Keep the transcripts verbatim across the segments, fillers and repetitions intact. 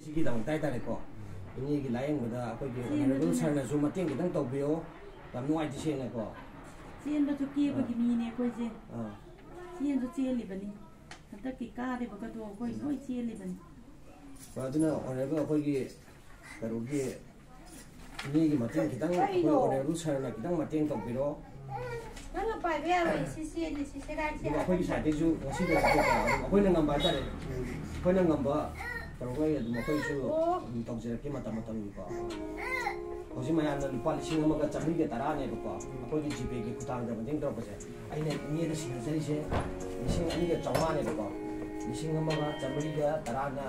ꯁꯤꯒꯤꯗꯃꯛꯇ ꯍꯥꯏꯇꯥꯔꯦꯀꯣ, ꯏꯅꯦꯒꯤ ꯂꯥꯏꯌꯦꯡꯕꯗ ꯑꯩꯈꯣꯏꯒꯤ ꯆꯦꯟꯕꯗꯨꯅ honourable sir ꯅꯁꯨ ꯃꯇꯦꯡ ꯈꯤꯇꯪ ꯇꯧꯕꯤꯌꯣ, ꯌꯥꯝ ꯅꯨꯡꯉꯥꯏꯇꯦ ꯁꯦꯡꯅꯀꯣ꯫ ꯆꯦꯟꯕꯁꯨ ꯀꯦꯕꯒꯤ ꯑꯥ꯫ ꯃꯤꯅꯦ ꯑꯩꯈꯣꯏꯁꯦ꯫ ꯑꯥ꯫ ꯆꯦꯟꯁꯨ ꯆꯦꯜꯂꯤꯕꯅꯤ꯫ ꯍꯟꯗꯛꯀꯤ ꯀꯥꯔꯤꯕꯒꯗꯣ ꯑꯩꯈꯣꯏ ꯂꯣꯏ ꯆꯦꯜꯂꯤꯕꯅꯤ꯫ ꯍꯣꯏ, ꯑꯗꯨꯅ honourable ꯑꯩꯈꯣꯏꯒꯤ ꯀꯩꯅꯣꯒꯤ ꯏꯅꯦꯒꯤ ꯃꯇꯦꯡ ꯈꯤꯇꯪ ꯑꯩꯈꯣꯏ ꯀꯩꯅꯣ? Honourable sir ꯅ ꯈꯤꯇꯪ ꯃꯇꯦꯡ ꯇꯧꯕꯤꯔꯣ꯫ ꯅꯪꯅ ꯄꯥꯏꯕ ꯌꯥꯔꯣꯏ, ꯁꯤ ꯆꯦꯟꯅꯤ, ꯁꯤ ꯁꯦꯒꯥꯏ, ꯁꯤ ꯑꯗꯨꯒ ꯑꯩꯈꯣꯏꯒꯤ side ꯇꯩꯁꯨ ꯉꯁꯤꯗꯣ ꯑꯗꯨꯝ ꯑꯩꯈꯣꯏꯅ ꯉꯝꯕ ꯍꯥꯏꯇꯥꯔꯦ, ꯑꯩꯈꯣꯏꯅ ꯉꯝꯕ ꯇꯧꯔꯒ ꯑꯗꯨꯝ ꯑꯩꯈꯣꯏꯁꯨ ꯑꯣ꯫ ꯑꯗꯨꯝ ꯇꯧꯖꯔꯛꯀꯦ ꯃꯇꯝ ꯃꯇꯝꯒꯤꯀꯣ꯫ ꯍꯧꯖꯤꯛ ꯃꯌꯥꯝꯅ ꯂꯨꯄꯥ ꯂꯤꯁꯤꯡ ꯑꯃꯒ ꯆꯥꯃꯔꯤꯒ ꯇꯔꯥꯅꯦꯕꯀꯣ, ꯑꯩꯈꯣꯏꯒꯤ GPay ꯒꯤ ꯈꯨꯠꯊꯥꯡꯗ ꯃꯇꯦꯡ ꯇꯧꯔꯛꯄꯁꯦ꯫ ꯑꯩꯅ ꯏꯅꯦꯗ ꯁꯤꯟꯅꯖꯔꯤꯁꯦ ꯂꯤꯁꯤꯡ ꯑꯅꯤꯒ ꯆꯥꯝꯃꯉꯥꯅꯦꯕꯀꯣ, ꯂꯤꯁꯤꯡ ꯑꯃꯒ ꯆꯥꯃꯔꯤꯒ ꯇꯔꯥꯅ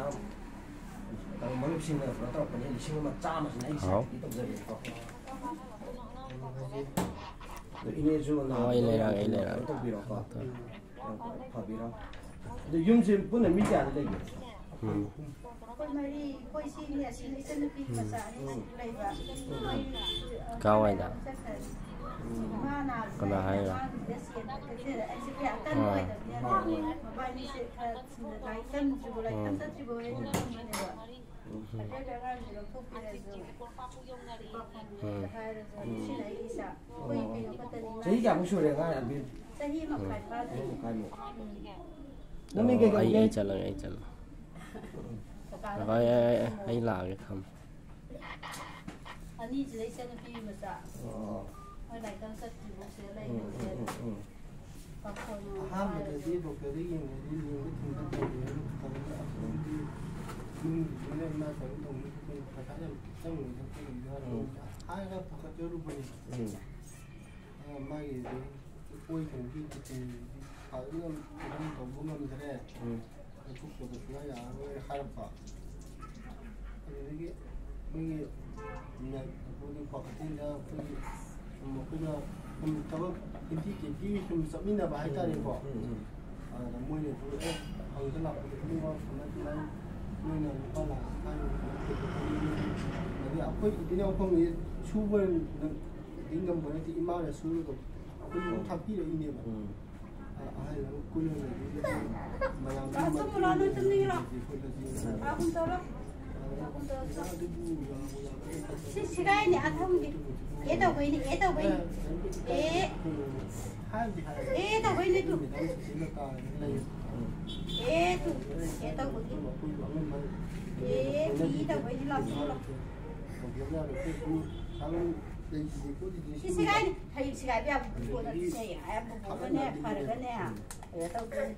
ꯀꯩꯅꯣ, ꯃꯔꯨꯞꯁꯤꯡꯅ ꯀꯩꯅꯣ ꯇꯧꯔꯛꯄꯅꯦ, ꯂꯤꯁꯤꯡ ꯑꯃ ꯆꯥꯝꯃꯁꯤꯅ ꯑꯩ ꯍꯥꯎ꯫ Side ꯇꯒꯤ ꯇꯧꯖꯔꯦꯕꯀꯣ꯫ ꯑꯗꯣ ꯏꯅꯦꯁꯨ ꯑꯣ, ꯑꯩ ꯅꯥꯕꯗꯣ ꯂꯩꯔꯛꯑꯒꯦ, ꯌꯥꯝ ꯑꯩ ꯊꯨꯅ ꯂꯩꯔꯛꯑꯒꯦ꯫ ꯀꯩꯅꯣ ꯇꯧꯕꯤꯔꯣꯀꯣ꯫ ꯍꯣꯏ, ꯍꯣꯏ꯫ ꯌꯥꯝ ꯐꯕꯤꯔꯣ꯫ ꯑꯗꯣ ꯌꯨꯝꯁꯦ ꯄꯨꯟꯅ ꯃꯤ ꯀꯌꯥꯗꯤ ꯂꯩꯒꯦ? ꯎꯝ꯫ ꯑꯩꯈꯣꯏ ꯃꯔꯤ, ꯑꯩꯈꯣꯏ ꯁꯤꯅꯤ, ꯑꯁꯤꯅ ꯏꯆꯟꯅꯨꯄꯤ ꯎꯝ꯫ ꯃꯆꯥ ꯑꯅꯤ ꯎꯝ꯫ ꯂꯩꯕ꯫ ꯎꯝ꯫ ꯀꯥꯏꯋꯥꯏꯗ? ꯆꯠꯈ꯭ꯔꯦ꯫ ꯎꯝ꯫ ꯏꯃꯥ ꯅꯥꯕꯁꯤꯗ ꯀꯅꯥ ꯍꯥꯏꯔꯤꯕ? ꯑꯉꯥꯡꯁꯤꯡꯁꯦ ꯁꯦꯟꯅ ꯊꯣꯛꯆꯔꯦ꯫ ꯑꯩꯁꯦ ꯀꯌꯥ ꯀꯟꯕ ꯑꯥ꯫ ꯑꯣꯏꯗꯕꯅꯤꯅ ꯍꯣꯏ, ꯍꯣꯏ꯫ ꯃꯕꯥꯅꯤꯁꯦ ꯈꯔ ꯂꯥꯏꯔꯤꯛ ꯇꯝꯗ꯭ꯔꯤꯕꯣ, ꯂꯥꯏꯔꯤꯛ ꯇꯝ ꯎꯝ꯫ ꯆꯠꯇ꯭ꯔꯤꯕꯣ ꯍꯥꯏꯅ ꯎꯝ꯫ ꯈꯪꯕꯅꯦꯕ꯫ ꯎꯝ꯫ ꯑꯗꯨꯒꯤ ꯑꯉꯥꯡꯁꯦ ꯂꯧꯊꯣꯛꯄꯤꯔꯁꯨ ꯂꯨꯄꯥ ꯀꯨꯟ ꯎꯝ꯫ ꯍꯥꯏꯔꯁꯨ ꯎꯝ꯫ ꯁꯤꯅ ꯑꯩ ꯏꯁꯥ꯫ ꯑꯩꯈꯣꯏ ꯑꯣ꯫ ꯀꯩꯅꯣ ꯈꯛꯇꯅꯤ꯫ ꯆꯍꯤ ꯀꯌꯥꯃꯨꯛ ꯁꯨꯔꯦ ꯑꯉꯥꯡ ꯑꯗꯨꯗꯤ? ꯆꯍꯤ ꯃꯈꯥꯏ ꯐꯥꯗ꯭ꯔꯤ꯫ ꯆꯍꯤ ꯃꯈꯥꯏꯃꯨꯛ꯫ ꯎꯝ꯫ ꯅꯪ ꯃꯤꯡ ꯑꯣ, ꯀꯩ ꯑꯩ, ꯀꯧꯒꯦ? ꯑꯩ ꯆꯠꯂꯒꯦ, ꯑꯩ ꯆꯠꯂꯒꯦ꯫ ꯀꯀꯥꯅ ꯍꯣꯏ, ꯑꯩ, ꯑꯩ, ꯑꯩ ꯂꯥꯛꯑꯒꯦ, ꯊꯝꯃꯦ꯫ ꯑꯅꯤꯁꯤꯗ ꯏꯆꯟꯅꯨꯄꯤ ꯃꯆꯥ꯫ ꯑꯣ꯫ ꯃꯣꯏ ꯂꯥꯏꯔꯤꯛ ꯇꯝ ꯆꯠꯇ꯭ꯔꯤꯕꯧ ꯁꯤꯗ ꯎꯝ, ꯂꯩꯕꯁꯦ꯫ ꯎꯝ, ꯎꯝ, ꯎꯝ꯫ ꯄꯥꯈꯣꯟ ꯑꯍꯥꯟꯕꯗꯗꯤ ꯍꯥꯏꯔꯗꯤ ꯗꯣꯛꯇꯔꯗ ꯌꯦꯡꯕꯗꯤ ꯌꯦꯡꯕ ꯊꯤꯟꯕ ꯇꯧꯔꯦ꯫ ꯇꯧꯔꯒ ꯑꯁꯣꯝꯒꯤ ꯏꯃꯨꯡꯒꯤꯗꯨꯅ ꯏꯃꯥ ꯇꯧꯔꯤ ꯇꯧꯅꯤ ꯈꯣꯠꯀꯅꯤ ꯄꯩꯁꯥ ꯌꯥꯝ ꯆꯪꯉꯤꯗ ꯈꯣꯠꯀꯅꯤꯗ ꯎꯝ꯫ ꯍꯥꯏꯔꯒ ꯄꯥꯈꯠꯆꯔꯨꯕꯅꯤ꯫ ꯎꯝ꯫ ꯑ, ꯃꯥꯒꯤꯗꯤ ꯑꯣꯏ ꯊꯣꯡꯕꯤ ꯐꯖꯅ ꯐꯖꯅ ꯇꯧꯕ ꯉꯝꯗ꯭ꯔꯦ꯫ ꯎꯝ꯫ ꯂꯧꯊꯣꯛꯇꯕ ꯁꯨꯡꯌꯥ ꯌꯥꯔꯔꯣꯏ ꯍꯥꯏꯔꯛꯄ꯫ ꯑꯗꯨꯗꯒꯤ ꯑꯩꯈꯣꯏꯒꯤ ꯅ-, ꯑꯩꯈꯣꯏꯒꯤ ꯀ꯭ꯋꯥꯀꯩꯊꯦꯜꯗ ꯑꯩꯈꯣꯏꯒꯤ ꯁꯨꯝ ꯑꯩꯈꯣꯏꯅ ꯁꯨꯝ ꯊꯕꯛ ꯀꯦꯟꯇꯤ ꯀꯦꯟꯇꯤ ꯁꯨꯝ ꯆꯠꯃꯤꯟꯅꯕ ꯍꯥꯏꯇꯥꯔꯦꯀꯣ꯫ ꯎꯝ, ꯎꯝ, ꯎꯝ꯫ ꯑꯗꯨꯗ ꯃꯣꯏꯅꯁꯨ, "ꯑꯦ, ꯍꯪꯕ ꯂꯥꯛꯄꯗ ꯏꯕꯨꯡꯉꯣ ꯁꯨꯃꯥꯏ ꯁꯨꯃꯥꯏ ꯅꯣꯏꯅ ꯂꯨꯄꯥ ꯂꯥꯛ ꯑꯃ ꯍꯥꯏꯔꯤꯕ ꯀꯃꯥꯏꯅ ꯇꯧꯕꯅꯣ?" ꯑꯗꯩ ꯑꯩꯈꯣꯏ ꯏꯆꯤꯟ ꯏꯅꯥꯎ ꯐꯝꯃꯤ ꯁꯨꯕ ꯉꯝꯕ ꯅꯠꯇꯦ, ꯏꯃꯥꯅ ꯁꯨꯔꯒ ꯑꯩꯈꯣꯏ ꯑꯗꯨꯝ ꯎꯝ꯫ ꯊꯥꯛꯄꯤꯔꯛꯏꯅꯦꯕ꯫ ꯎꯝ꯫ ꯑ-, ꯑꯍꯜ ꯑꯃ ꯀꯨꯏꯅ ꯂꯩꯕꯒꯤ ꯃꯌꯥꯝꯒꯤ ꯂꯥꯛꯑꯣ, ꯆꯠꯂꯨ ꯂꯥꯛꯑꯣ, ꯅꯣꯏ ꯇꯨꯝꯅꯤꯡꯉꯤꯔꯣ? ꯈꯣꯠꯂꯁꯤ ꯂꯥꯛꯑꯣ, ꯇꯨꯝ ꯆꯠꯂꯣ꯫ ꯁꯤ ꯁꯤꯒꯥꯏꯅꯦ, ꯑꯊꯝꯒꯦ꯫ ꯑꯦ ꯇꯧꯕꯩꯅꯦ, ꯑꯦ ꯇꯧꯕꯩꯅꯦ꯫ ꯑꯦ, ꯑꯦ ꯇꯧꯕꯩꯅꯦ ꯇꯨ꯫ ꯑꯦ ꯇꯨ, ꯑꯦ ꯇꯧꯕꯒꯤ꯫ ꯑꯦ, ꯕꯤ ꯇꯧꯕꯩꯅꯦ, ꯂꯥꯎꯁꯤꯜꯂꯣ꯫ ꯁꯤ ꯁꯤꯒꯥꯏꯅꯦ꯫ ꯍꯌꯦꯡ ꯁꯤꯒꯥꯏꯕ ꯌꯥꯕ ꯄꯣꯠ ꯅꯠꯇꯦ꯫ ꯑꯦ, ꯕꯨꯕꯣꯛꯅꯅꯦ, ꯐꯔꯒꯅꯦ꯫ ꯑꯦ ꯇꯧꯕꯩꯅꯦ꯫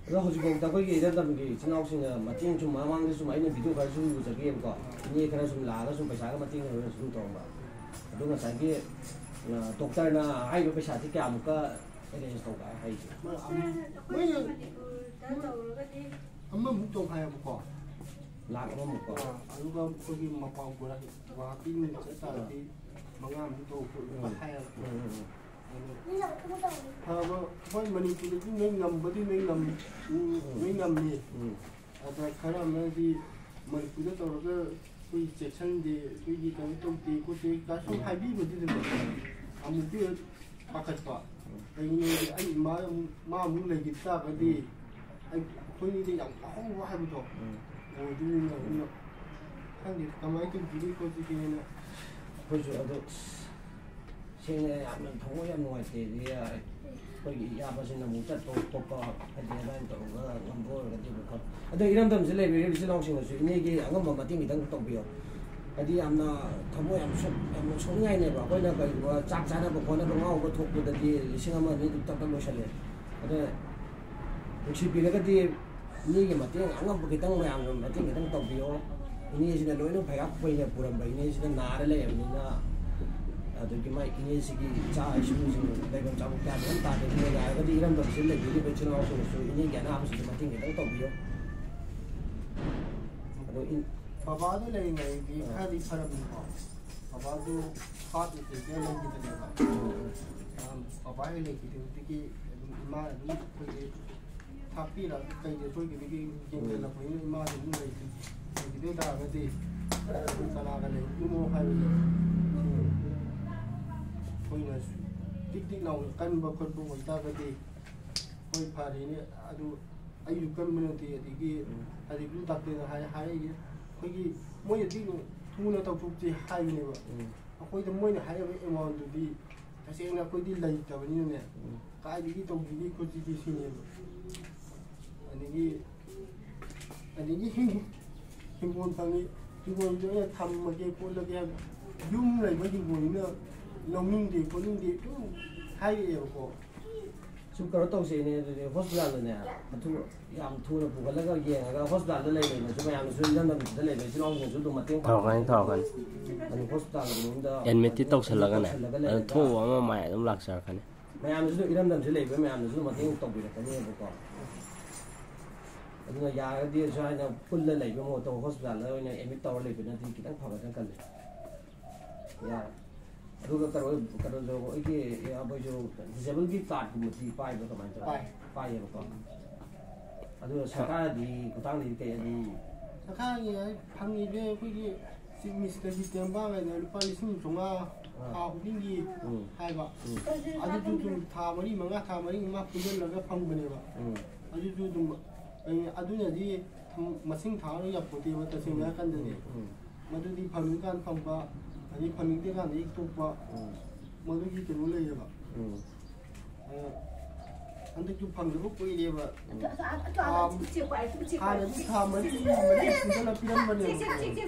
ꯑꯗꯣ ꯍꯧꯖꯤꯛꯐꯥꯎꯗ ꯑꯩꯈꯣꯏꯒꯤ ꯏꯔꯝꯗꯝꯒꯤ ꯏꯆꯤꯜ ꯏꯅꯥꯎꯁꯤꯡꯅ ꯃꯇꯦꯡ ꯁꯨꯝ ꯃꯃꯥꯡꯗ ꯁꯨꯝ ꯑꯩꯅ ꯚꯤꯗꯤꯑꯣ ꯈꯔ ꯁꯨꯝ ꯎꯖꯈꯤꯕꯀꯣ, ꯏꯅꯦ ꯈꯔ ꯁꯨꯝ ꯂꯥꯛꯑꯒ ꯁꯨꯝ ꯄꯩꯁꯥꯒ ꯃꯇꯦꯡ ꯈꯔ ꯁꯨꯝ ꯇꯧꯔꯝꯕ꯫ ꯑꯗꯣ ꯉꯁꯥꯏꯒꯤ, ꯑ, ꯗꯣꯛꯇꯔꯅ ꯍꯥꯏꯔꯤꯕ ꯄꯩꯁꯥꯁꯤ ꯀꯌꯥꯃꯨꯛꯀ ꯑꯦꯔꯦꯟꯖ ꯇꯧꯕ ꯍꯥꯏꯁꯦ? ꯃꯣꯏꯅ ꯑꯃꯃꯨꯛ ꯇꯧ ꯍꯥꯏꯌꯦꯕꯀꯣ꯫ ꯂꯥꯛ ꯑꯃꯃꯨꯛꯀꯣ? ꯑꯥ, ꯑꯗꯨꯒ ꯑꯩꯈꯣꯏꯒꯤ ꯃꯄꯥꯟ ꯒꯨꯋꯥꯍꯥꯇꯤ ꯅꯨꯡ ꯆꯠ ꯇꯥꯔꯗꯤ ꯃꯉꯥꯃꯨꯛ ꯇꯧ ꯈꯣꯠꯂꯨ ꯎꯝ꯫ ꯍꯥꯏꯌꯦꯕ꯫ ꯎꯝ, ꯎꯝ, ꯎꯝ꯫ ꯑꯗꯣ ꯐꯕ, ꯍꯣꯏ, ꯃꯅꯤꯄꯨꯔꯗꯗꯤ ꯅꯣꯏ ꯉꯝꯕꯗꯤ ꯅꯣꯏ ꯉꯝ-, ꯎꯝ, ꯎꯝ꯫ ꯅꯣꯏ ꯉꯝꯃꯤ꯫ ꯎꯝ꯫ ꯑꯗ ꯈꯔ ꯑꯃꯅꯗꯤ ꯃꯅꯤꯄꯨꯔꯗ ꯇꯧꯔꯒ ꯑꯩꯈꯣꯏ ꯆꯦꯛꯁꯤꯟꯗꯦ, ꯑꯩꯈꯣꯏꯒꯤ ꯀꯩꯅꯣ ꯇꯧꯗꯦ ꯈꯣꯠꯇꯦ ꯀꯥꯏ ꯁꯨꯝ ꯍꯥꯏꯕꯤꯕꯗꯨꯗꯅꯦ ꯑꯃꯨꯛꯀꯤ ꯑꯣꯏꯅ ꯄꯥꯈꯠꯄ꯫ ꯀꯩꯒꯤꯅꯣꯗꯤ ꯑꯩ ꯏꯃꯥ ꯑꯃꯨꯛ, ꯃꯥ ꯑꯃꯨꯛ ꯂꯩꯈꯤꯕ ꯇꯥꯔꯒꯗꯤ ꯑꯩ, ꯑꯩꯈꯣꯏꯅꯤꯗꯤ ꯌꯥꯝ ꯉꯥꯎꯍꯧꯕ ꯍꯥꯏꯕꯗꯣ ꯎꯝ꯫ ꯑꯣꯏꯗꯣꯏꯅꯤꯅ, ꯑꯗꯨꯅ ꯈꯪꯗꯦ ꯀꯃꯥꯏꯅ ꯇꯧꯗꯣꯏꯅꯣ ꯈꯣꯠꯇꯣꯏꯅꯣꯅ꯫ ꯑꯩꯈꯣꯏꯁꯨ ꯑꯗꯨ ꯁꯦꯡꯅ ꯌꯥꯝꯅ ꯊꯃꯣꯏ ꯌꯥꯝ ꯅꯨꯡꯉꯥꯏꯇꯦ꯫ ꯑꯗꯒꯤ ꯑꯩꯈꯣꯏꯒꯤ ꯏꯌꯥꯝꯕꯁꯤꯅ ꯑꯃꯨꯛ ꯆꯠꯄ ꯈꯣꯠꯄ ꯍꯥꯏꯗꯤ ꯑꯗꯨꯃꯥꯏꯅ ꯇꯧꯔꯒ ꯉꯝꯕ ꯑꯣꯏꯔꯒꯗꯤ ꯑꯃꯨꯛ ꯐꯕ꯫ ꯑꯗꯣ ꯏꯔꯝꯗꯝꯁꯤꯗ ꯂꯩꯕꯤꯔꯤꯕ ꯏꯆꯤꯜ ꯏꯅꯥꯎꯁꯤꯡꯅꯁꯨ ꯏꯅꯦꯒꯤ ꯑꯉꯝꯕ ꯃꯇꯦꯡ ꯈꯤꯇꯪ ꯇꯧꯕꯤꯌꯣ꯫ ꯍꯥꯏꯗꯤ ꯌꯥꯝꯅ ꯊꯃꯣꯏ ꯌꯥꯝ ꯁꯣꯛ-, ꯌꯥꯝꯅ ꯁꯣꯛꯅꯤꯡꯉꯥꯏꯅꯦꯕ꯫ ꯑꯩꯈꯣꯏꯅ ꯀꯔꯤꯒꯨꯝꯕ ꯆꯥꯛ ꯆꯥꯅꯕ ꯈꯣꯠꯅꯕ ꯉꯥꯎꯕ ꯊꯣꯛꯄꯗꯗꯤ ꯂꯤꯁꯤꯡ ꯑꯃ ꯑꯅꯤ ꯑꯗꯨꯝ ꯇꯞ ꯇꯞ ꯂꯣꯏꯁꯜꯂꯦ꯫ ꯑꯗꯨꯅ ꯅꯨꯡꯁꯤꯕꯤꯔꯒꯗꯤ ꯏꯅꯦꯒꯤ ꯃꯇꯦꯡ ꯑꯉꯝꯕ ꯈꯤꯇꯪ ꯃꯌꯥꯝꯅ ꯃꯇꯦꯡ ꯈꯤꯇꯪ ꯇꯧꯕꯤꯌꯣ꯫ ꯏꯅꯦꯁꯤꯅ ꯂꯣꯏꯅ ꯐꯩꯔꯥꯛ ꯐꯩꯅ ꯄꯨꯔꯝꯕ ꯏꯅꯦꯁꯤꯅ ꯅꯥꯔ ꯂꯩꯔꯕꯅꯤꯅ, ꯑꯗꯨꯒꯤ ꯃꯥꯏ ꯏꯅꯦꯁꯤꯒꯤ ꯏꯆꯥ ꯏꯁꯨꯁꯤꯡ ꯂꯩꯐꯝ ꯆꯥꯐꯝ ꯀꯌꯥ ꯃꯦꯟ ꯇꯥꯗꯦ꯫ ꯑꯗꯨꯅ ꯌꯥꯔꯒꯗꯤ ꯏꯔꯝꯗꯝꯁꯤꯗ ꯂꯩꯕꯤꯔꯤꯕ ꯏꯆꯤꯜ ꯏꯅꯥꯎꯁꯤꯡꯅꯁꯨ ꯏꯅꯦꯒꯤ ꯑꯅꯥꯕꯁꯤꯗ ꯃꯇꯦꯡ ꯈꯤꯇꯪ ꯇꯧꯕꯤꯌꯣ꯫ ꯑꯗꯣ ꯏꯟ- ꯕꯕꯥꯗꯣ ꯂꯩꯔꯤꯉꯩꯗꯤ ꯑꯥ꯫ ꯈꯔꯗꯤ ꯐꯔꯝꯃꯤꯀꯣ꯫ ꯕꯕꯥꯗꯣ ꯍꯥꯔꯠ ꯑꯦꯇꯦꯛꯇ ꯂꯩꯈꯤꯕꯅꯦꯕ꯫ ꯎꯝ꯫ ꯑꯥ, ꯕꯕꯥ ꯍꯦꯛ ꯂꯩꯈꯤꯗꯕꯗꯒꯤ ꯑꯗꯨꯝ ꯏꯃꯥꯅ ꯑꯗꯨꯝ ꯑꯩꯈꯣꯏꯒꯤ ꯊꯥꯛꯄꯤꯔ ꯀꯩꯗꯤ ꯑꯩꯈꯣꯏꯒꯤꯗꯒꯤ ꯌꯦꯡꯁꯤꯜꯂꯛꯄꯅꯤꯅ ꯏꯃꯥꯗꯤ ꯑꯗꯨꯝ ꯂꯩꯈꯤ-, ꯂꯩꯈꯤꯗꯣꯏ ꯇꯥꯔꯒꯗꯤ ꯑꯩꯈꯣꯏ ꯀꯅꯥꯒ ꯂꯩꯔꯨꯗꯣꯏꯅꯣ ꯍꯥꯏꯕꯁꯦ ꯑꯩꯈꯣꯏꯅ ꯇꯤꯛ ꯇꯤꯛ ꯂꯥꯎꯅ ꯀꯟꯕ ꯈꯣꯠꯄ ꯑꯣꯏꯇꯥꯔꯒꯗꯤ ꯍꯣꯏ ꯐꯔꯦꯅꯦ꯫ ꯑꯗꯨ ꯑꯩꯁꯨ ꯀꯟꯕ ꯅꯠꯇꯦ꯫ ꯑꯗꯒꯤ ꯎꯝ꯫ ꯍꯧꯖꯤꯛꯁꯨ ꯗꯥꯛꯇꯔꯅ ꯍꯥꯏ ꯍꯥꯏꯔꯛꯏꯁꯦ, ꯑꯩꯈꯣꯏꯒꯤ ꯃꯣꯏꯅꯗꯤ ꯊꯨꯅ ꯇꯧꯊꯣꯛꯁꯤ ꯍꯥꯏꯕꯅꯦꯕ꯫ ꯎꯝ꯫ ꯑꯩꯈꯣꯏꯗ ꯃꯣꯏꯅ ꯍꯥꯏꯔꯤꯕ ꯑꯦꯃꯥꯎꯟꯗꯨꯗꯤ ꯇꯁꯦꯡꯅ ꯑꯩꯈꯣꯏꯗꯤ ꯂꯩꯇꯕꯅꯤꯅꯅꯦ꯫ ꯎꯝ꯫ ꯀꯥꯏꯗꯒꯤ ꯇꯧꯁꯤꯒꯦ ꯈꯣꯠꯁꯤꯒꯦ ꯁꯤꯅꯦꯕ꯫ ꯑꯗꯒꯤ ꯑꯗꯒꯤ ꯍꯤꯡ- ꯍꯤꯡꯒꯣꯜ ꯐꯪꯉꯤ꯫ ꯍꯤꯡꯒꯣꯜꯗꯣ ꯑꯩꯅ ꯊꯝꯃꯒꯦ ꯈꯣꯠꯂꯒꯦ ꯍꯥꯏꯕ, ꯌꯨꯝ ꯂꯩꯕ ꯍꯤꯡꯒꯣꯜꯅꯤꯅ ꯂꯧꯅꯤꯡꯗꯦ ꯈꯣꯠꯅꯤꯡꯗꯦ ꯑꯗꯨꯝ ꯍꯥꯏꯔꯛꯑꯦꯕꯀꯣ꯫ ꯁꯨꯝ ꯀꯩꯅꯣ ꯇꯧꯁꯦꯅꯦ ꯑꯗꯨꯗꯤ, ꯍꯣꯁꯄꯤꯇꯥꯜꯗꯅꯦ ꯑꯗꯨ ꯌꯥꯝ ꯊꯨꯅ ꯄꯨꯈꯠꯂꯒ ꯌꯦꯡꯉꯒ, ꯍꯣꯁꯄꯤꯇꯥꯜꯗ ꯂꯩꯕꯅꯤꯅꯁꯨ ꯃꯌꯥꯝꯅꯁꯨ ꯏꯔꯝꯗꯝꯁꯤꯗ ꯂꯩꯕ ꯏꯆꯤꯜ ꯏꯅꯥꯎꯁꯤꯡꯅꯁꯨ ꯑꯗꯨꯝ ꯃꯇꯦꯡ ꯄꯥꯡꯕ꯫ ꯇꯧꯔꯛꯀꯅꯤ, ꯇꯧꯔꯛꯀꯅꯤ꯫ ꯑꯗꯨ ꯍꯣꯁꯄꯤꯇꯥꯜꯒꯨꯝꯕꯗ ꯑꯦꯗꯃꯤꯠꯇꯤ ꯇꯧꯁꯜꯂꯒꯅꯦ, ꯇꯧꯁꯜꯂꯒ ꯑꯗꯨ ꯂꯩꯔꯒ ꯊꯣꯛꯑꯕ ꯑꯃ ꯃꯥꯏ ꯑꯗꯨꯝ ꯂꯥꯛꯆꯔꯛꯀꯅꯤ꯫ ꯃꯌꯥꯝꯁꯤꯁꯨ, ꯏꯔꯝꯗꯝꯁꯤ ꯂꯩꯕ ꯃꯌꯥꯝꯅꯁꯨ ꯃꯇꯦꯡ ꯇꯧꯕꯤꯔꯛꯀꯅꯦꯕꯀꯣ꯫ ꯑꯗꯨꯅ ꯌꯥꯔꯒꯗꯤ ꯁꯨꯃꯥꯏꯅ ꯄꯨꯜꯂ ꯂꯩꯕ ꯃꯍꯨꯠꯇ ꯍꯣꯁꯄꯤꯇꯥꯜꯗ ꯑꯣꯏꯅ ꯑꯦꯗꯃꯤꯠ ꯇꯧꯔ ꯂꯩꯕꯅꯗꯤ ꯈꯤꯇꯪ ꯐꯒꯗ꯭ꯔꯥ ꯈꯜꯂꯦ꯫ ꯌꯥꯔꯦ꯫ ꯑꯗꯨꯒ ꯀꯩꯅꯣ, ꯀꯩꯅꯣꯁꯨ ꯑꯩꯈꯣꯏꯒꯤ ꯏꯌꯥꯝꯕꯁꯨ ꯗꯤꯁꯦꯕꯜꯒꯤ ꯀꯥꯔꯠꯀꯨꯝꯕꯗꯤ ꯄꯥꯏꯕ꯭ꯔꯥ ꯀꯃꯥꯏꯅ ꯇꯧꯋꯤ? ꯄꯥꯏ꯫ ꯄꯥꯏꯌꯦꯕꯀꯣ꯫ ꯑꯗꯨꯒ ꯁꯔꯀꯥꯔꯒꯤ ꯈꯨꯠꯊꯥꯡꯗꯒꯤ ꯀꯩ ꯑꯗꯨꯝ ꯁꯔꯀꯥꯔꯒꯤ ꯍꯥꯏ ꯐꯪꯉꯤꯁꯦ ꯑꯩꯈꯣꯏꯒꯤ ꯆꯤꯐ ꯃꯤꯅꯤꯁꯇꯔꯒꯤ ꯇꯦꯡꯕꯥꯡ ꯍꯥꯏꯅ ꯂꯨꯄꯥ ꯂꯤꯁꯤꯡ ꯃꯉꯥ ꯑꯥ꯫ ꯊꯥ ꯈꯨꯗꯤꯡꯒꯤ ꯎꯝ꯫ ꯍꯥꯏꯕ꯫ ꯎꯝ꯫ ꯑꯗꯨꯁꯨ ꯑꯗꯨꯝ ꯊꯥ ꯃꯔꯤ ꯃꯉꯥ, ꯊꯥ ꯃꯔꯤ ꯃꯉꯥ ꯄꯨꯟꯁꯤꯜꯂꯒ ꯐꯪꯕꯅꯦꯕ꯫ ꯎꯝ꯫ ꯑꯗꯨꯁꯨ ꯑꯗꯨꯝ, ꯑꯗꯨꯅꯗꯤ ꯃꯁꯤꯡ ꯊꯥꯔꯒ ꯌꯥꯄꯣꯠꯇꯦꯕ ꯇꯁꯦꯡꯅ ꯍꯥꯏꯔꯀꯥꯟꯗꯗꯤ꯫ ꯎꯝ꯫ ꯃꯗꯨꯗꯤ ꯐꯪꯅꯤꯡꯀꯥꯟ ꯐꯪꯕ, ꯑꯗꯩ ꯐꯪꯅꯤꯡꯗꯦ ꯀꯥꯟꯗ ꯍꯦꯛ ꯇꯣꯛꯄ, ꯎꯝ꯫ ꯃꯗꯨꯒꯤ ꯀꯩꯅꯣ ꯂꯩꯌꯦꯕ꯫ ꯎꯝ꯫ ꯑꯗꯣ ꯍꯟꯗꯛꯇꯤ ꯐꯪꯗꯕ ꯀꯨꯏꯔꯦꯕ꯫ ꯎꯝ꯫ ꯍꯥꯟꯅꯗꯤ ꯊꯥ ꯃꯔꯤ, ꯃꯔꯤ ꯄꯨꯟꯁꯤꯜꯂ ꯄꯤꯔꯝꯕꯅꯦꯕ꯫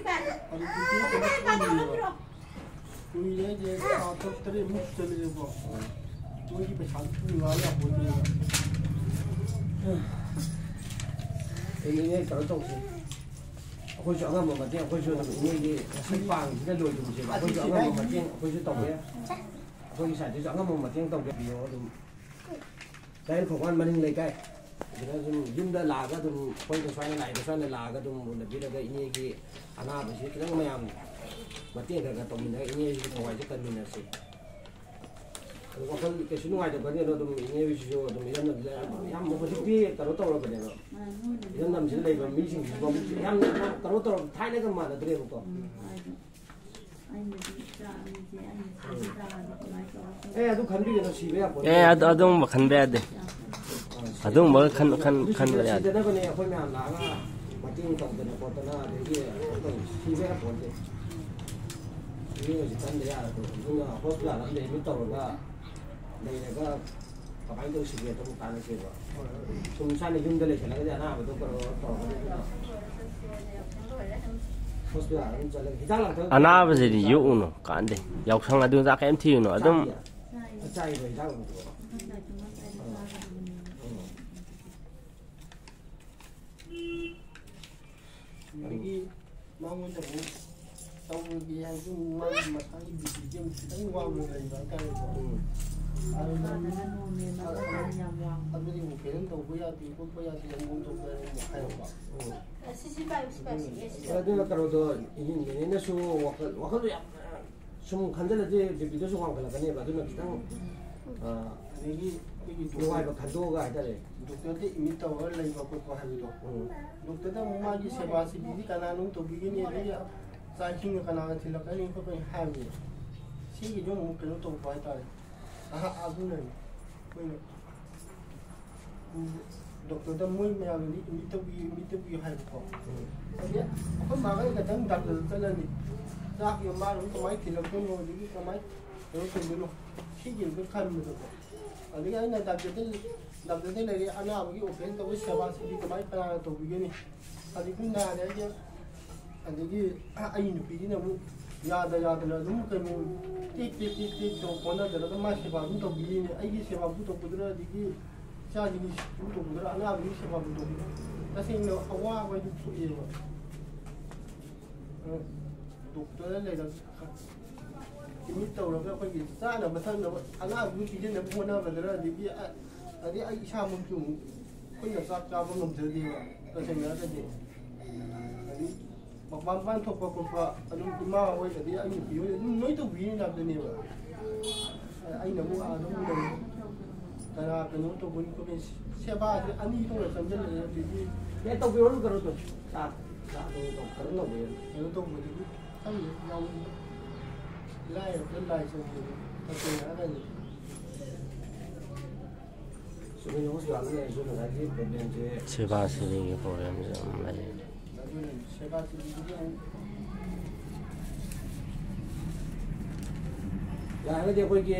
ꯍꯧꯖꯤꯛꯇꯤ ꯀꯩꯅꯣ ꯇꯧꯗꯦꯕ꯫ ꯀꯨꯏꯔꯦ ꯍꯥꯏꯁꯦ, ꯊꯥ ꯇꯔꯨꯛ ꯇꯔꯦꯠꯃꯨꯛ ꯆꯠꯂꯦꯕꯀꯣ꯫ ꯃꯣꯏꯒꯤ ꯄꯩꯁꯥꯗꯨ ꯄꯨꯔꯒ ꯌꯥꯄꯣꯠꯇꯦꯕ꯫ ꯑꯦ, ꯏꯅꯦ, ꯀꯩꯅꯣ ꯇꯧꯁꯤ꯫ ꯑꯩꯈꯣꯏꯁꯨ ꯑꯉꯝꯕ ꯃꯇꯦꯡ, ꯑꯩꯈꯣꯏꯁꯨ ꯑꯗꯨꯝ ꯏꯅꯦꯒꯤ ꯉꯁꯤ ꯄꯥꯡꯁꯤꯗ ꯂꯣꯏꯗ꯭ꯔꯤꯕꯁꯦꯕ꯫ ꯑꯩꯈꯣꯏꯁꯨ ꯑꯉꯝꯕ ꯃꯇꯦꯡ ꯑꯩꯈꯣꯏꯁꯨ ꯇꯧꯕ ꯌꯥꯏ꯫ ꯑꯩꯈꯣꯏꯒꯤ ꯁꯥꯏꯠꯇꯁꯨ ꯑꯉꯝꯕ ꯃꯇꯦꯡ ꯇꯧꯕꯤꯌꯣ ꯑꯗꯨꯝ꯫ ꯗꯥꯏꯔꯦꯛ ꯈꯣꯡꯕꯥꯟ ꯃꯅꯤꯡ ꯂꯩꯀꯥꯏ꯫ ꯑꯗꯨꯅ ꯑꯗꯨꯝ ꯌꯨꯝꯗ ꯂꯥꯛꯑꯒ ꯑꯗꯨꯝ ꯑꯩꯈꯣꯏꯗ ꯁꯨꯃꯥꯏꯅ ꯂꯥꯛꯏꯕ ꯁꯨꯃꯥꯏꯅ ꯂꯥꯛꯑꯒ ꯑꯗꯨꯝ ꯎꯅꯕꯤꯔꯒ ꯏꯅꯦꯒꯤ ꯑꯅꯥꯕꯁꯤ ꯈꯤꯇꯪ ꯃꯌꯥꯝ ꯃꯇꯦꯡ ꯈꯔ ꯈꯔ ꯇꯧꯃꯤꯟꯅꯔꯒ ꯏꯅꯦꯒꯤ ꯊꯋꯥꯏꯁꯦ ꯀꯟꯃꯤꯟꯅꯁꯤ꯫ ꯑꯗꯨ ꯋꯥꯈꯜ ꯀꯩꯁꯨ ꯅꯨꯡꯉꯥꯏꯇꯕ ꯈꯟꯒꯅꯨ, ꯑꯗꯨꯝ ꯏꯅꯦ ꯍꯣꯏꯁꯤꯁꯨ ꯑꯗꯨꯝ ꯏꯔꯝꯗꯝꯁꯤꯗ ꯌꯥꯝ ꯍꯧꯖꯤꯛꯇꯤ ꯀꯩꯅꯣ ꯇꯧꯔꯕꯅꯦꯕ꯫ ꯏꯔꯝꯗꯝꯁꯤꯗ ꯂꯩꯕ ꯃꯤꯁꯤꯡꯁꯤꯁꯨ ꯃꯕꯨꯛꯁꯦ ꯌꯥꯝ ꯀꯩꯅꯣ ꯇꯧꯔꯕ, ꯊꯥꯏꯅꯒ ꯃꯥꯟꯅꯗ꯭ꯔꯦꯕꯀꯣ꯫ ꯑꯦ, ꯑꯗꯨ ꯈꯟꯕꯤꯒꯅꯨ, ꯁꯤꯕ ꯌꯥꯄꯣꯠ ꯑꯦ, ꯑꯗꯨ, ꯑꯗꯨꯒꯨꯝꯕ ꯈꯟꯕ ꯌꯥꯗꯦ꯫ ꯑꯗꯨꯒꯨꯝꯕ ꯈꯟ- ꯈꯟ- ꯈꯟꯕ ꯌꯥꯗꯦ꯫ ꯁꯤꯗꯅꯕꯅꯦ ꯑꯩꯈꯣꯏ ꯃꯌꯥꯝ ꯂꯥꯛꯑꯒ ꯃꯇꯦꯡ ꯇꯧꯗꯅ ꯈꯣꯠꯇꯅ, ꯑꯗꯒꯤ ꯑꯩꯈꯣꯏ ꯁꯤꯕ ꯌꯥꯄꯣꯟꯇꯦ꯫ ꯃꯤ ꯍꯧꯖꯤꯛ ꯀꯟꯗ ꯌꯥꯔꯕꯅꯤ꯫ ꯑꯗꯨꯅ ꯍꯣꯁꯄꯤꯇꯥꯜ ꯑꯃꯗ ꯑꯦꯗꯃꯤꯠ ꯇꯧꯔꯒ ꯂꯩꯔꯒ ꯀꯃꯥꯏꯅ ꯇꯧꯁꯤꯒꯦ? ꯑꯗꯨꯝ ꯇꯥꯟꯅꯁꯦꯕ꯫ ꯁꯨꯝ ꯏꯁꯥꯅ ꯌꯨꯝꯗ ꯂꯩꯁꯜꯂꯒꯗꯤ ꯑꯅꯥꯕꯗꯣ ꯀꯩꯅꯣ ꯇꯧꯔꯒꯗꯤ ꯑꯗꯨꯅ ꯍꯣꯁꯄꯤꯇꯥꯜ ꯑꯗꯨꯝ ꯆꯠꯂꯒ ꯍꯤꯗꯥꯛ ꯂꯥꯡꯊꯛ ꯑꯅꯥꯕꯁꯤꯗꯤ ꯌꯣꯛꯎꯅꯨ, ꯀꯥꯟꯗꯦ꯫ ꯌꯥꯎꯁꯪ ꯑꯗꯨ ꯆꯥꯛ ꯀꯩꯝ ꯊꯤꯔꯨꯅꯨ꯫ ꯑꯗꯨꯝ ꯆꯥꯏꯌꯦꯕ ꯍꯤꯗꯥꯛ ꯂꯥꯡꯊꯛ꯫ ꯑꯗꯒꯤ ꯃꯉꯣꯟꯗ ꯑꯃꯨꯛ ꯇꯧꯔꯒꯦ ꯍꯥꯏꯔꯁꯨ ꯃꯥꯒꯤ ꯃꯁꯥꯒꯤ ꯕꯤ ꯄꯤꯁꯦ ꯑꯃꯨꯛ ꯈꯤꯇꯪ ꯋꯥꯡꯅ ꯂꯩꯕ ꯍꯥꯏꯇꯥꯔꯦꯀꯣ꯫ ꯎꯝ꯫ ꯑꯗꯨꯅ ꯃꯥꯗꯅ ꯅꯣꯔꯃꯦꯜ ꯅꯠꯇꯕꯅꯤꯅ ꯌꯥꯝ ꯋꯥꯡꯕ꯫ ꯑꯗꯨꯗꯤ ꯑꯃꯨꯛ ꯐꯦꯜ ꯇꯧꯕ ꯌꯥꯗꯦ ꯈꯣꯠꯄ ꯌꯥꯗꯦ ꯑꯃꯨꯛ ꯇꯧꯕ ꯌꯥꯗꯦ ꯑꯃꯨꯛ ꯍꯥꯏꯔꯛꯄ꯫ ꯎꯝ꯫ ꯁꯤ, ꯁꯤ ꯄꯥꯏꯌꯨ, ꯁꯤ ꯄꯥꯏꯌꯨ, ꯁꯤ, ꯑꯦ, ꯁꯤ ꯄꯥꯏꯌꯨ꯫ ꯑꯗꯨꯅ ꯀꯩꯅꯣꯗꯣ, ꯏꯅꯦꯅꯁꯨ ꯋꯥꯈꯜ, ꯋꯥꯈꯜꯗꯣ ꯌꯥꯝ ꯁꯨꯝ ꯈꯟꯖꯤꯜꯂꯗꯤ ꯕꯤ ꯄꯤꯗꯁꯨ ꯋꯥꯡꯈꯠꯂꯛꯀꯅꯦꯕ꯫ ꯑꯗꯨꯅ ꯈꯤꯇꯪ, ꯑ, ꯑꯗꯒꯤ ꯑꯩꯈꯣꯏꯒꯤ ꯗꯣꯛꯇꯔ ꯅꯨꯡꯉꯥꯏꯕ ꯈꯟꯗꯣꯛꯑꯒ ꯍꯥꯏꯇꯥꯔꯦ꯫ ꯗꯣꯛꯇꯔꯗ ꯑꯦꯗꯃꯤꯠ ꯇꯧꯔꯒ ꯂꯩꯕ ꯈꯣꯠꯄ ꯍꯥꯏꯕꯗꯣ꯫ ꯎꯝ꯫ ꯗꯣꯛꯇꯔꯗ ꯑꯃꯨꯛ ꯃꯥꯒꯤ ꯁꯦꯕꯥ ꯁꯤꯕꯤꯗꯤ ꯀꯅꯥꯅ ꯑꯃꯨꯛ ꯇꯧꯕꯤꯒꯅꯤ? ꯑꯗꯒꯤ ꯆꯥꯛ ꯏꯁꯤꯡꯅ ꯀꯅꯥꯅ ꯊꯤꯜꯂꯛꯀꯅꯤ ꯈꯣꯠꯀꯅꯤ ꯍꯥꯏꯕꯁꯦ꯫ ꯁꯤꯒꯤꯁꯨ ꯑꯃꯨꯛ ꯀꯩꯅꯣ ꯇꯧꯕ ꯍꯥꯏꯇꯥꯔꯦ꯫ ꯑꯍ-, ꯑꯗꯨꯅꯅꯤ ꯑꯩꯈꯣꯏꯅ ꯗꯣꯛꯇꯔꯗ ꯃꯣꯏ ꯃꯌꯥꯝꯅꯗꯤ ꯑꯦꯗꯃꯤꯠ ꯇꯧꯕꯤꯌꯨ, ꯑꯦꯗꯃꯤꯠ ꯇꯧꯕꯤꯌꯨ ꯍꯥꯏꯕꯀꯣ꯫ ꯎꯝ꯫ ꯑꯗꯩ ꯑꯩꯈꯣꯏ ꯃꯥꯒ ꯑꯩ ꯈꯛꯇꯪ ꯗꯥꯛꯇꯔꯗ ꯆꯠꯂꯅꯤ꯫ ꯆꯥꯛꯁꯦ ꯃꯥꯅ ꯑꯃꯨꯛ ꯀꯃꯥꯏꯅ ꯊꯤꯜꯂꯛꯇꯣꯏꯅꯣ, ꯑꯗꯒꯤ ꯀꯃꯥꯏꯅ ꯀꯩꯅꯣ ꯇꯧꯗꯣꯏꯅꯣ? ꯁꯤꯒꯤ ꯑꯝꯇ ꯈꯟꯕꯗꯀꯣ꯫ ꯑꯗꯒꯤ ꯑꯩꯅ ꯗꯥꯛꯇꯔꯗ, ꯗꯥꯛꯇꯔꯗ ꯂꯩꯔꯦ, ꯑꯅꯥꯕꯒꯤ ꯑꯣꯄꯔꯦꯁꯟ ꯇꯧꯕꯒꯤ ꯁꯦꯕꯥ ꯁꯤꯕꯤ ꯀꯃꯥꯏꯅ ꯀꯅꯥꯅ ꯇꯧꯕꯤꯒꯅꯤ? ꯍꯧꯖꯤꯛꯇꯤ ꯅꯥꯔꯦ ꯑꯩꯁꯦ꯫ ꯑꯗꯒꯤ ꯑꯩ ꯅꯨꯄꯤꯁꯤꯅ ꯑꯃꯨꯛ ꯌꯥꯗ ꯌꯥꯗꯅ ꯑꯗꯨꯝ ꯀꯩꯅꯣ ꯇꯦꯛ ꯇꯦꯛ ꯇꯦꯛ ꯇꯦꯛ ꯇꯧ ꯍꯣꯠꯅꯗꯅ ꯑꯗꯨꯝ ꯃꯥ ꯁꯦꯕꯥ ꯑꯗꯨꯝ ꯇꯧꯕꯤꯔꯤꯅꯦ꯫ ꯑꯩꯒꯤ ꯁꯦꯕꯥꯕꯨ ꯇꯧꯒꯗ꯭ꯔꯥ, ꯑꯗꯒꯤ ꯏꯆꯥꯁꯤꯡꯒꯤ ꯁꯦꯕꯥꯕꯨ ꯇꯧꯒꯗ꯭ꯔꯥ, ꯑꯅꯥꯕꯒꯤ ꯁꯦꯕꯥꯕꯨ ꯇꯧꯒꯗ꯭ꯔꯥ? ꯇꯁꯦꯡꯅ ꯑꯋꯥꯕ ꯍꯥꯏꯗꯨ ꯊꯣꯛꯑꯦꯕ꯫ ꯑ, ꯗꯣꯛꯇꯔꯗ ꯂꯩꯔꯒ ꯑꯦꯗꯃꯤꯠ ꯇꯧꯔꯒ ꯑꯩꯈꯣꯏꯒꯤ ꯆꯥꯅꯕ ꯊꯛꯅꯕ ꯑꯉꯥꯡꯗꯨ ꯄꯤꯖꯅꯕ ꯍꯣꯠꯅꯒꯗ꯭ꯔꯥ, ꯑꯗꯒꯤ ꯑ-, ꯑꯗꯩ ꯑꯩ ꯏꯁꯥꯃꯛꯁꯨ ꯑꯃꯨꯛ ꯑꯩꯈꯣꯏꯅ ꯆꯥꯛ ꯆꯥꯕ ꯉꯝꯖꯗꯦꯕ, ꯇꯁꯦꯡꯅ ꯍꯥꯏꯔꯒꯗꯤ꯫ ꯑꯗꯩ ꯃꯄꯥꯟ ꯃꯄꯥꯟ ꯊꯣꯛꯄ ꯈꯣꯠꯄ ꯑꯗꯨꯝ ꯏꯃꯥ ꯍꯣꯏ ꯑꯗꯩ ꯑꯩ ꯅꯨꯄꯤ ꯍꯣꯏ ꯑꯗꯨꯝ ꯂꯣꯏ ꯇꯧꯕꯤꯔꯤ ꯉꯥꯛꯇꯅꯦꯕ꯫ ꯑꯩꯅ ꯑꯃꯨꯛ ꯑꯥꯗ ꯑꯃꯨꯛ ꯂꯩ꯫ ꯀꯅꯥ ꯀꯩꯅꯣ ꯇꯧꯕꯅꯤ ꯈꯣꯠꯄꯅꯤ, ꯁꯦꯕꯥꯁꯦ ꯑꯅꯤ ꯊꯣꯛꯅ ꯆꯪꯁꯤꯜꯂꯛꯑꯦ꯫ ꯑꯗꯒꯤ ꯑꯦ, ꯇꯧꯕꯤꯔꯣꯅꯨ, ꯀꯩꯅꯣ ꯇꯧ꯫ ꯆꯥꯛ, ꯆꯥꯛ ꯇꯧ, ꯇꯧ, ꯀꯩꯅꯣ ꯇꯧꯕꯤꯔꯣꯅꯨ꯫ ꯀꯩꯅꯣ ꯇꯧꯕꯗꯒꯤ ꯈꯪꯗꯦ, ꯌꯥꯎ-, ꯂꯥꯏꯔꯕꯗ ꯂꯥꯏ ꯆꯪꯕꯗꯣ ꯇꯁꯦꯡꯅ ꯍꯥꯏꯔꯒꯗꯤ꯫ ꯆꯨꯝꯃꯤꯅ ꯍꯣꯁꯄꯤꯇꯥꯜꯗ ꯂꯩꯔꯁꯨ ꯉꯁꯥꯏꯒꯤ ꯄ꯭ꯔꯣꯕ꯭ꯂꯦꯝꯁꯦ ꯁꯦꯕꯥ ꯁꯤꯕꯤꯒꯤ ꯄ꯭ꯔꯣꯕ꯭ꯂꯦꯝꯁꯦ ꯌꯥꯝ ꯂꯩ꯫ ꯑꯗꯨꯅ ꯁꯦꯕꯥ ꯁꯤꯕꯤꯒꯤꯗꯤ ꯑꯃꯨꯛ ꯌꯥꯔꯒꯗꯤ ꯑꯩꯈꯣꯏꯒꯤ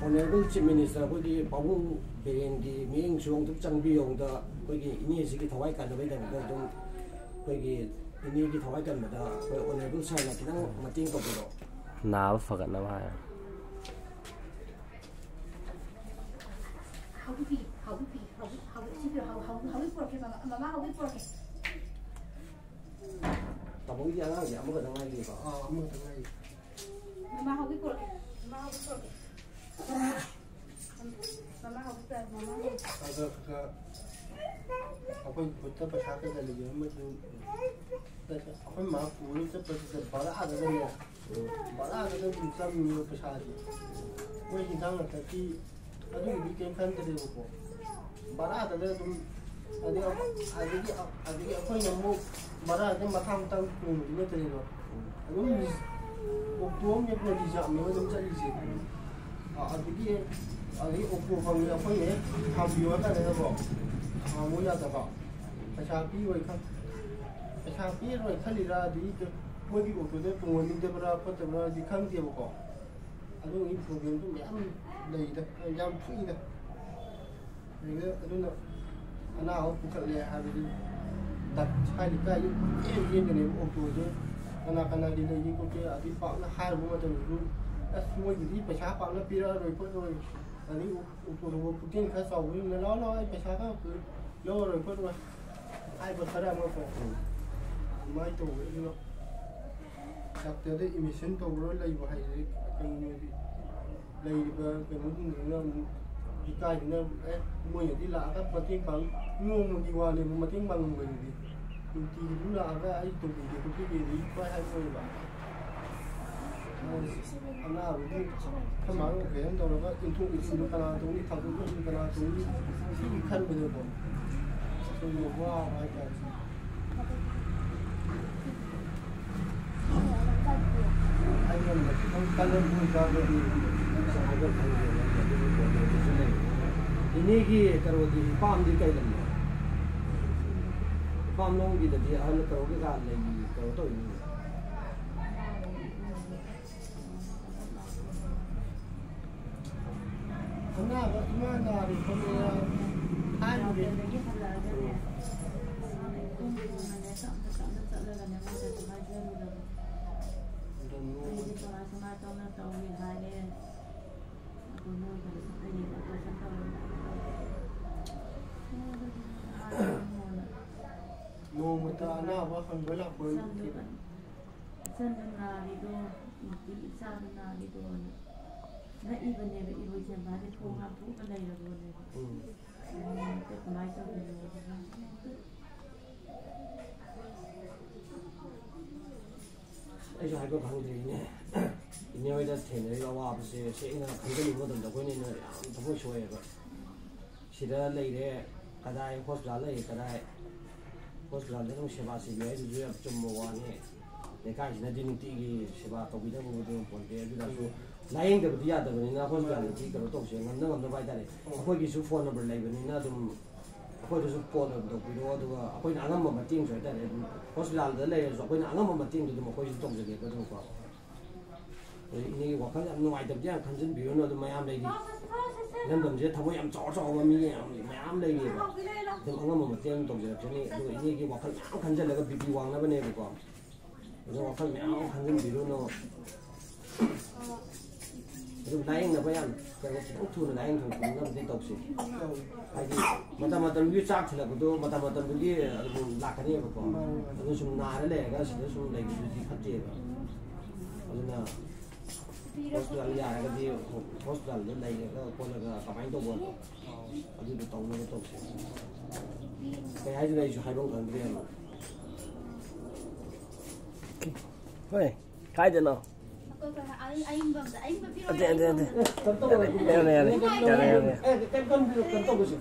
ꯑꯣꯅꯔꯦꯕꯜ ꯆꯤꯐ ꯃꯤꯅꯤꯁꯇꯔ ꯑꯩꯈꯣꯏꯒꯤ ꯄꯥꯕꯨꯡ ꯕꯤꯔꯦꯟꯒꯤ ꯃꯤꯠꯌꯦꯡꯁꯨ ꯑꯃꯨꯛꯇꯪ ꯆꯪꯕꯤꯌꯣ꯫ ꯑꯃꯨꯛꯇ ꯑꯩꯈꯣꯏꯒꯤ ꯏꯅꯦꯁꯤꯒꯤ ꯊꯋꯥꯏ ꯀꯟꯅꯕꯒꯤꯗꯃꯛꯇ ꯑꯗꯨꯝ ꯑꯩꯈꯣꯏꯒꯤ ꯏꯅꯦꯒꯤ ꯊꯋꯥꯏ ꯀꯟꯕꯗ ꯑꯩꯈꯣꯏ ꯑꯣꯅꯔꯦꯕꯜ ꯁꯥꯔꯅ ꯈꯤꯇꯪ ꯃꯇꯦꯡ ꯇꯧꯕꯤꯔꯣ꯫ ꯅꯥꯕ ꯐꯒꯠꯅꯕ ꯍꯥꯏꯔ꯫ ꯍꯧꯒꯠꯄꯤ, ꯍꯧꯒꯠꯄꯤ, ꯍꯧꯒꯠ-, ꯍꯧꯒꯠ-, ꯁꯤ ꯄꯤꯔꯣ, ꯍꯧ-, ꯍꯧ-, ꯍꯧꯒꯠꯄꯤ ꯄꯨꯔꯛꯀꯦ, ꯃꯃꯥ, ꯃꯃꯥ ꯍꯧꯒꯠꯄꯤ ꯄꯨꯔꯛꯀꯦ꯫ ꯇꯥꯃꯣꯒꯤꯗꯤ ꯑꯉꯥꯡꯁꯦ ꯑꯃꯈꯛꯇ ꯉꯥꯏꯔꯤꯕ? ꯑꯥ, ꯑꯃꯈꯛꯇ ꯉꯥꯏꯔꯤ꯫ ꯃꯃꯥ ꯍꯧꯒꯠꯄꯤ ꯄꯨꯔꯛꯀꯦ, ꯃꯃꯥ ꯍꯧꯒꯠꯄꯤ ꯄꯨꯔꯛꯀꯦ꯫ ꯃꯃꯥ ꯍꯧꯒꯠꯄꯤ ꯄꯨꯔꯛꯀꯦ, ꯃꯃꯥ ꯍꯧꯒꯠꯄꯤ꯫ ꯑꯗꯣ ꯈꯔ ꯑꯩꯈꯣꯏ ꯈꯨꯠꯇ ꯄꯩꯁꯥ ꯈꯔ ꯈꯔ ꯂꯩꯖꯔꯝꯃꯁꯨ, ꯑꯩꯈꯣꯏ ꯃꯥ ꯄꯨꯔ ꯆꯠꯄꯁꯤꯗ ꯚꯔꯥꯗꯒꯅꯦ, ꯚꯔꯥꯗꯒ ꯑꯗꯨꯝ ꯆꯪꯉꯤꯕ ꯄꯩꯁꯥꯁꯦ꯫ ꯃꯣꯏ ꯍꯤꯗꯥꯛ ꯂꯥꯡꯊꯛꯀꯤ ꯑꯗꯨꯒꯤꯗꯤ ꯀꯩꯝ ꯈꯟꯗ꯭ꯔꯦꯕꯀꯣ꯫ ꯚꯔꯥꯗꯒ ꯑꯗꯨꯝ, ꯑꯗꯩ ꯑꯩꯈꯣꯏ, ꯑꯗꯒꯤ, ꯑꯗꯒꯤ ꯑꯩꯈꯣꯏꯅ ꯑꯃꯨꯛ ꯚꯔꯥꯁꯦ ꯃꯊꯥꯡ ꯃꯊꯥꯡ ꯇꯣꯡꯕꯗꯤ ꯅꯠꯇ꯭ꯔꯦꯕ꯫ ꯑꯗꯨꯝ ꯑꯣꯛꯇꯣ ꯑꯃ ꯅꯦꯛꯄꯗ ꯔꯤꯖꯥꯕꯅꯦꯕ ꯑꯗꯨꯝ ꯆꯠꯂꯤꯁꯦ꯫ ꯑ-, ꯑꯗꯒꯤ, ꯑꯗꯒꯤ ꯑꯣꯛꯇꯣ ꯐꯪꯉꯦ ꯑꯩꯈꯣꯏꯅ ꯍꯦꯛ ꯈꯥꯝꯕꯤꯌꯨ ꯍꯥꯏ ꯀꯥꯟꯗꯀꯣ, ꯈꯥꯝꯃꯨ ꯌꯥꯗꯕ꯫ ꯄꯩꯁꯥ ꯄꯤꯔꯣꯏ ꯈꯪ-, ꯄꯩꯁꯥ ꯄꯤꯔꯣꯏ ꯈꯜꯂꯤꯔꯥ, ꯑꯗꯒꯤ ꯃꯣꯏꯒꯤ ꯑꯣꯛꯇꯣꯗ ꯇꯣꯡꯍꯟꯅꯤꯡꯗꯕ꯭ꯔꯥ ꯈꯣꯠꯇꯕ꯭ꯔꯥꯗꯤ ꯈꯪꯗꯦꯕꯀꯣ꯫ ꯑꯗꯨꯒꯤ ꯄ꯭ꯔꯣꯕ꯭ꯂꯦꯝꯗꯨ ꯃꯌꯥꯝ ꯂꯩꯗ, ꯌꯥꯝ ꯊꯣꯛꯏꯗ꯫ ꯑꯗꯨꯗ, ꯑꯗꯨꯅ ꯑꯅꯥꯕ ꯄꯨꯈꯠꯂꯦ ꯍꯥꯏꯕꯗꯤ ꯗꯥꯛ-, ꯁ꯭ꯋꯥꯏ ꯂꯩꯀꯥꯏꯗ ꯄꯨꯡꯆꯦꯟ ꯆꯦꯟꯗꯅꯦꯕ ꯑꯣꯛꯇꯣꯁꯦ꯫ ꯀꯅꯥ ꯀꯅꯥꯒꯤ ꯂꯩꯒꯦ ꯈꯣꯠꯀꯦ ꯑꯗꯩ ꯄꯥꯛꯅ ꯍꯥꯏꯔꯨꯕ ꯃꯇꯝꯗꯁꯨ, "ꯑꯁ, ꯃꯣꯏꯒꯤꯗꯤ ꯄꯩꯁꯥ ꯄꯥꯛꯅ ꯄꯤꯔꯛꯑꯔꯣꯏ ꯈꯣꯠꯂꯔꯣꯏ"꯫ ꯑꯗꯩ ꯑꯣꯛꯇꯣ ꯊꯧꯕ ꯄꯨꯛꯆꯦꯜ ꯈꯔ ꯆꯥꯎꯕꯁꯤꯡꯅ, "ꯂꯥꯛꯑꯣ, ꯂꯥꯛꯑꯣ, ꯑꯩ ꯄꯩꯁꯥ ꯈꯔ ꯂꯧꯔꯔꯣꯏ ꯈꯣꯠꯂꯔꯣꯏ" ꯍꯥꯏꯕ ꯈꯔ ꯑꯃꯀꯣ꯫ ꯑꯗꯨꯃꯥꯏꯅ ꯇꯧꯋꯦ꯫ ꯑꯗꯨꯅ ꯗꯥꯛꯇꯔꯗ ꯑꯦꯗꯃꯤꯁꯟ ꯇꯧꯔ ꯂꯩꯕ ꯍꯥꯏꯁꯦ ꯀꯩꯅꯣꯗꯤ, ꯂꯩꯔꯤꯕ ꯀꯩꯅꯣꯁꯤꯡꯗꯨꯅ ꯑꯃꯨꯛ ꯏꯀꯥꯏꯗꯅ, "ꯑꯦ, ꯃꯣꯏꯅꯗꯤ ꯂꯥꯛꯑꯒ ꯃꯇꯦꯡ ꯄꯥꯡ-, ꯅꯣꯡꯃꯒꯤ ꯋꯥꯅꯦꯕ ꯃꯇꯦꯡ ꯄꯥꯡꯉꯝꯕꯗꯨꯗꯤ, ꯅꯨꯡꯇꯤꯒꯤ ꯑꯗꯨꯝ ꯂꯥꯛꯑꯒ ꯑꯩ ꯇꯧꯕꯤꯒꯦ ꯈꯣꯠꯄꯤꯒꯦꯗꯤ ꯁꯨꯡꯍꯥꯏ ꯍꯥꯏꯔꯛꯑꯣꯏꯕ"꯫ ꯑꯅꯥꯕꯗꯨ ꯈꯔ ꯃꯥꯡ ꯑꯣꯄꯔꯦꯁꯟ ꯇꯧꯔꯒ ꯏꯟꯊꯣꯛ ꯏꯟꯁꯤꯟꯗꯨ ꯀꯅꯥ ꯇꯧꯅꯤ, ꯊꯥꯡꯗꯣꯛ ꯊꯥꯡꯖꯤꯟ ꯀꯅꯥ ꯇꯧꯅꯤ, ꯁꯤꯒꯤ ꯈꯟꯕꯗꯀꯣ ꯑꯩꯈꯣꯏꯅ ꯋꯥꯕ ꯍꯥꯏꯇꯥꯔꯦ꯫ ꯑꯩꯉꯣꯟꯗ ꯈꯤꯇꯪ ꯀꯜꯂꯝꯕ ꯑꯣꯏꯇꯥꯔꯒꯗꯤ ꯍꯥꯏꯕ ꯐꯪꯗꯦ꯫ ꯑꯗꯨꯒꯤ ꯄ꯭ꯔꯣꯕ꯭ꯂꯦꯝꯗꯨꯁꯨ ꯂꯩꯕꯅꯤꯅ ꯏꯅꯦꯒꯤ ꯀꯩꯅꯣꯗꯤ, ꯏꯄꯥꯝꯗꯤ ꯀꯩ ꯂꯝꯅꯣ? ꯏꯄꯥꯝ ꯂꯣꯝꯒꯤꯗꯗꯤ ꯑꯍꯜ ꯀꯩꯅꯣ ꯀꯩꯀꯥ ꯂꯩꯕꯤ, ꯀꯩꯅꯣ ꯇꯧꯔꯤꯅꯤ꯫ ꯑꯅꯥꯕ ꯏꯃꯥ ꯅꯥꯔꯤ ꯈꯣꯠꯂꯤ ꯍꯥꯏꯕꯗꯤ꯫ ꯅꯣꯡꯃꯇ ꯑꯅꯥꯕ ꯍꯪꯕ ꯂꯥꯛꯄ ꯅꯠꯇꯦ꯫ ꯏꯆꯟꯗꯣ ꯅꯥꯔꯤꯗꯣ, ꯅꯨꯄꯤ ꯏꯆꯥꯗꯣ ꯅꯥꯔꯤꯗꯣꯅ ꯉꯛꯏꯕꯅꯦꯕ, ꯏꯔꯣꯏꯁꯦꯝꯕ ꯍꯥꯏꯗꯤ ꯊꯣꯡ ꯍꯥꯡꯇꯣꯛꯑꯒ ꯂꯩꯔꯕꯅꯦꯕ꯫ ꯎꯝ꯫ ꯀꯃꯥꯏꯅ ꯇꯧꯗꯣꯏꯅꯣ? ꯑꯩꯁꯨ ꯍꯥꯏꯕ ꯈꯪꯗ꯭ꯔꯤꯅꯦ꯫ ꯏꯅꯦ ꯍꯣꯏꯗ ꯊꯦꯡꯅꯔꯤꯕ ꯑꯋꯥꯕꯁꯦ ꯁꯦꯡꯅ ꯈꯟꯖꯤꯜꯂꯨꯕ ꯃꯇꯝꯗ ꯑꯩꯈꯣꯏꯅ ꯍꯦꯟꯅ ꯌꯥꯝ ꯊꯃꯣꯏ ꯁꯣꯛꯑꯦꯕ꯫ ꯁꯤꯗ ꯂꯩꯔꯦ, ꯀꯗꯥꯏ ꯍꯣꯁꯄꯤꯇꯥꯜ ꯂꯩꯔꯦ, ꯀꯗꯥꯏ ꯍꯣꯁꯄꯤꯇꯥꯜꯗ ꯑꯗꯨꯝ ꯁꯦꯕꯥ ꯁꯤꯕꯤ ꯍꯥꯏꯗꯨꯁꯨ ꯌꯥꯝ ꯆꯨꯝꯕ ꯋꯥꯅꯤ꯫ ꯂꯩꯀꯥꯏꯁꯤꯅꯗꯤ ꯅꯨꯡꯇꯤꯒꯤ ꯁꯦꯕꯥ ꯇꯧꯕꯤꯗꯕꯕꯨꯗꯤ ꯉꯝꯄꯣꯟꯇꯦ, ꯑꯗꯨ ꯑꯣꯏꯔꯁꯨ ꯂꯥꯏꯌꯦꯡꯗꯕꯗꯤ ꯌꯥꯗꯕꯅꯤꯅ ꯍꯣꯁꯄꯤꯇꯥꯜꯗꯗꯤ ꯀꯩꯅꯣ ꯇꯧꯁꯦ, ꯉꯝꯅ ꯉꯝꯅꯕ ꯍꯥꯏꯇꯥꯔꯦ꯫ ꯑꯩꯈꯣꯏꯒꯤꯁꯨ ꯐꯣꯟ ꯅꯝꯕꯔ ꯂꯩꯕꯅꯤꯅ ꯑꯗꯨꯝ ꯑꯩꯈꯣꯏꯗꯁꯨ ꯐꯣꯟ ꯑꯗꯨꯝ ꯇꯧꯕꯤꯔꯛꯑꯣ, ꯑꯗꯨꯒ ꯑꯩꯈꯣꯏꯅ ꯑꯉꯝꯕ ꯃꯇꯦꯡꯁꯨ ꯍꯥꯏꯇꯥꯔꯦ, ꯑꯗꯨꯝ ꯍꯣꯁꯄꯤꯇꯥꯜꯗ ꯂꯩꯔꯁꯨ ꯑꯩꯈꯣꯏꯅ ꯑꯉꯝꯕ ꯃꯇꯦꯡꯗꯨ ꯑꯗꯨꯝ ꯑꯩꯈꯣꯏꯁꯨ ꯇꯧꯖꯒꯦꯕ ꯑꯗꯨꯝꯀꯣ꯫ ꯑꯗꯩ ꯏꯅꯦꯒꯤ ꯋꯥꯈꯜ ꯌꯥꯝ ꯅꯨꯡꯉꯥꯏꯇꯕꯗꯤ ꯌꯥꯝ ꯈꯟꯖꯤꯟꯕꯤꯔꯨꯅꯨ, ꯑꯗꯨꯝ ꯃꯌꯥꯝ ꯂꯩꯔꯤ꯫ ꯏꯔꯝꯗꯝꯁꯤꯗ ꯊꯕꯛ ꯌꯥꯝ ꯆꯥꯎ ꯆꯥꯎꯕ ꯃꯤ ꯌꯥꯝ ꯃꯌꯥꯝ ꯂꯩꯔꯤꯑꯕ꯫ ꯑꯗꯨꯝ ꯑꯉꯝꯕ ꯃꯇꯦꯡ ꯑꯗꯨꯝ ꯇꯧꯖꯔꯛꯀꯅꯤ꯫ ꯑꯗꯨꯒ ꯏꯅꯦꯒꯤ ꯋꯥꯈꯜ ꯃꯌꯥꯝ ꯈꯟꯖꯤꯜꯂꯒ ꯕꯤ ꯄꯤ ꯋꯥꯡꯅꯕꯅꯦꯕꯀꯣ꯫ ꯑꯗꯣ ꯋꯥꯈꯜ ꯃꯌꯥꯝ ꯑꯃ ꯈꯟꯖꯤꯟꯕꯤꯔꯨꯅꯨ꯫ ꯑꯗꯨꯝ ꯂꯥꯏꯌꯦꯡꯅꯕ ꯌꯥꯝ ꯀꯩꯅꯣ, ꯈꯤꯇꯪ ꯊꯨꯅ ꯂꯥꯏꯌꯦꯡ ꯊꯣꯛꯅꯕꯗꯤ ꯇꯧꯁꯤ꯫ ꯍꯥꯏꯗꯤ ꯃꯇꯝ ꯃꯇꯝꯗꯨꯒꯤ ꯆꯥꯛ ꯊꯤꯜꯂꯛꯄꯗꯣ ꯃꯇꯝ ꯃꯇꯝꯗꯨꯒꯤ ꯑꯗꯨꯝ ꯂꯥꯛꯀꯅꯦꯕꯀꯣ꯫ ꯑꯗꯨ ꯁꯨꯝ ꯅꯥꯔ ꯂꯩꯔꯒ ꯁꯤꯗ ꯁꯨꯝ ꯂꯩꯕꯗꯨꯗꯤ ꯐꯠꯇꯦꯕ꯫ ꯑꯗꯨꯅ ꯍꯣꯁꯄꯤꯇꯥꯜ ꯌꯥꯔꯒꯗꯤ ꯍꯣꯁꯄꯤꯇꯥꯜꯗ ꯂꯩꯔꯒ ꯈꯣꯠꯂꯒ ꯀꯃꯥꯏꯅ ꯇꯧꯕ, ꯑꯗꯨꯗꯣ ꯇꯧꯅꯕ ꯇꯧꯁꯦ꯫ ꯀꯩ ꯍꯥꯏꯗꯣꯏꯅꯣ ꯑꯩꯁꯨ ꯍꯥꯏꯐꯝ ꯈꯪꯗ꯭ꯔꯦꯕ꯫ ꯍꯣꯏ, ꯀꯥꯏꯗꯅꯣ? ꯑꯇꯣꯞꯄ ꯑꯏꯪ-, ꯑꯏꯪꯕ ꯑꯝꯗ, ꯑꯏꯪꯕ ꯄꯤꯔꯛꯑꯣ, ꯑꯇꯩ, ꯑꯇꯩ, ꯑꯇꯩ꯫ ꯑꯏꯪꯕ ꯑꯝꯗ꯫ ꯌꯥꯔꯦ, ꯌꯥꯔꯦ, ꯌꯥꯔꯦ, ꯌꯥꯔꯦ, ꯌꯥꯔꯦ, ꯌꯥꯔꯦ꯫ ꯑꯦ, ꯀꯩꯝ ꯈꯟꯕꯤꯔꯨꯅꯨ, ꯀꯩꯅꯣ ꯇꯧꯕꯁꯦ꯫